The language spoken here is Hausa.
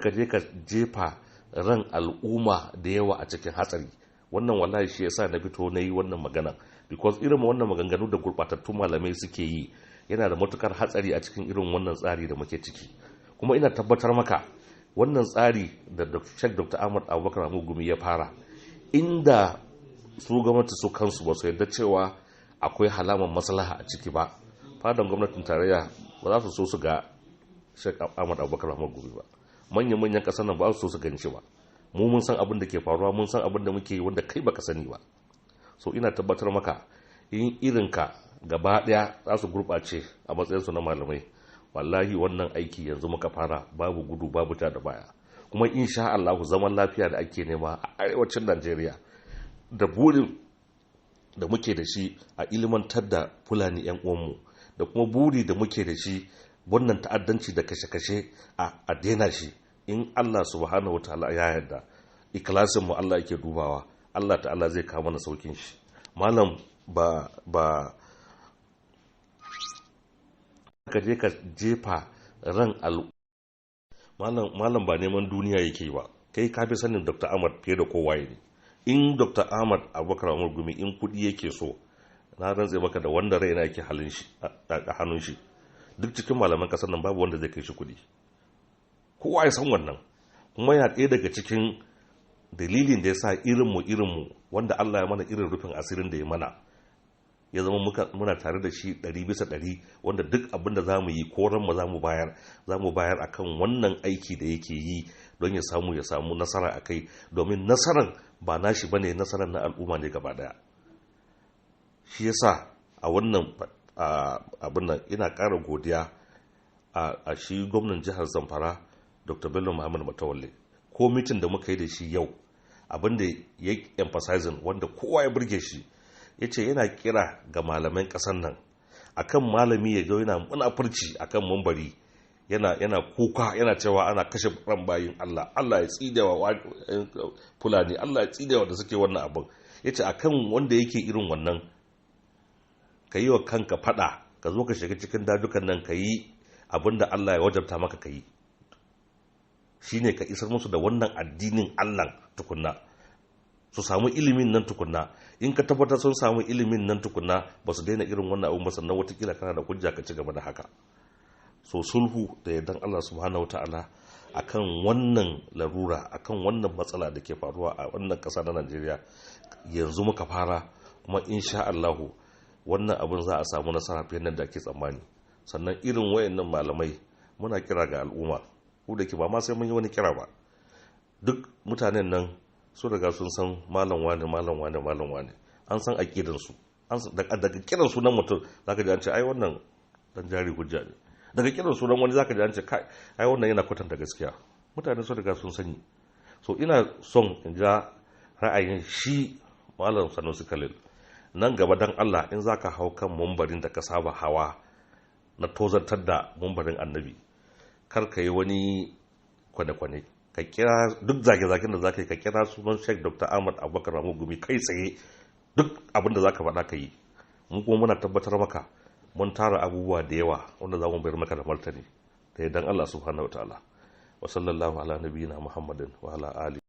Ka je ka jefa ran al'umma da yawa a cikin hatsari. Wannan wallahi shi yasa na fito na yi wannan magana, because irin wannan maganganu da gurɓatattun malamai suke yi yana da matukar hatsari a cikin irin wannan tsari da muke ciki. Kuma ina tabbatar maka wannan tsari da Sheikh Dr. Ahmad Abubakar Mahmud Gumi ya fara, inda su gwamnati su kansu ba su yarda cewa akwai halaman maslaha a ciki ba, fadan gwamnatin tarayya ba za su so su ga Sheikh Ahmad Abubakar Mahmud Gumi ba. Manyan-manyan ƙasar nan ba su so su gan shi ba. Mu mun san abin da ke faruwa, mun san abin da muke yi wanda kai baka sani ba. So ina tabbatar maka in irinka gaba ɗaya za su gurɓace a matsayinsu na malamai, wallahi wannan aiki yanzu muka fara, babu gudu babu ta da baya. Kuma insha Allah zaman lafiya da ake nema a arewacin Najeriya da burin da muke da shi a ilimantar da Fulani yan uwanmu, da kuma buri da muke da shi wannan ta'addanci da kashe-kashe a daina shi, in Allah subhanahu wataala ya yarda, ikhlasin mu Allah yake dubawa, Allah ta'ala zai kawo mana saukin shi. Malam, ba ka je ka jefa ran malam, ba neman duniya yake ba. Kai ka fi sanin Dr. Ahmad fiye da kowa ne. In Dr. Ahmad Abubakar Mahmud Gumi in kudi yake so, na rantse maka da wanda raina yake halin shi a hannun shi, duk cikin malaman kasar nan babu wanda zai kai shi kudi. Kowa ya san wannan. Kuma ya ɗaya daga cikin dalilin da ya sa irinmu wanda Allah ya mana irin rufin asirin da ya mana, ya zama muna tare da shi 100%, wanda duk abin da za mu yi ko ranmu za mu bayar akan wannan aiki da yake yi don ya samu nasara a kai, domin nasaran ba nashi bane, nasaran na al'umma ne gaba daya. Shi yasa a wannan abin nan ina ƙara godiya a shi gwamnan jihar Zamfara, Dr. Bello Muhammad Matawalle. Ko meeting da muka yi da shi yau, abin da ya emphasizing wanda kowa ya burge shi, ya ce yana kira ga malaman ƙasar nan akan malami ya zo yana munafurci akan mambari, yana kuka, yana cewa ana kashe ran bayin Allah, Allah ya tsidewa Fulani, Allah ya tsidewa da suke wannan abin. Ya ce akan wanda yake irin wannan, ka yi wa kanka fada, ka zo ka shiga cikin dajukan nan ka yi abin da Allah ya wajabta maka ka yi, shine ka isar musu da wannan addinin Allah tukunna, su samu ilimin nan tukunna. In ka tabbatar sun samu ilimin nan tukunna, ba su daina irin wannan abun ba, sannan watakila kana da hujja ka ci gaba da haka. So sulhu da yardan Allah subhanahu ta'ala akan wannan larura, akan wannan matsala da ke faruwa a wannan ƙasa na Najeriya, yanzu muka fara. Kuma insha Allahu wannan abin za a samu nasara fiye da ake tsammani. Sannan irin wayannan malamai, muna kira ga al'umma, ku da ke ba ma sai mun yi wani kira ba, duk mutanen nan su riga sun san malam wane, malam wane, malam wane, an san aƙidansu. Daga kiran sunan mutum zaka ji an ce ai wannan dan jari hujja ne. Daga kiran sunan wani zaka ji an ce kai, ai wannan yana kwatanta gaskiya. Mutane su riga sun sani. So ina son in ja ra'ayin shi Malam Sanusi Khalil, nan gaba dan Allah in zaka hau kan mumbarin da ka saba hawa na tozartar da mumbarin Annabi, kar ka yi wani kwane-kwane. Ka kira duk zage-zagen da za ka yi, ka kira sunan Sheikh Dr. Ahmad Abubakar Mahmud Gumi kai tsaye. Duk abin da za ka faɗa ka yi. Mu kuma muna tabbatar maka mun tara abubuwa da yawa wanda za mu bayar maka da martani da yardan Allah subhanahu wa ta'ala. Wa sallallahu ala nabiyina Muhammadin wa ala ali.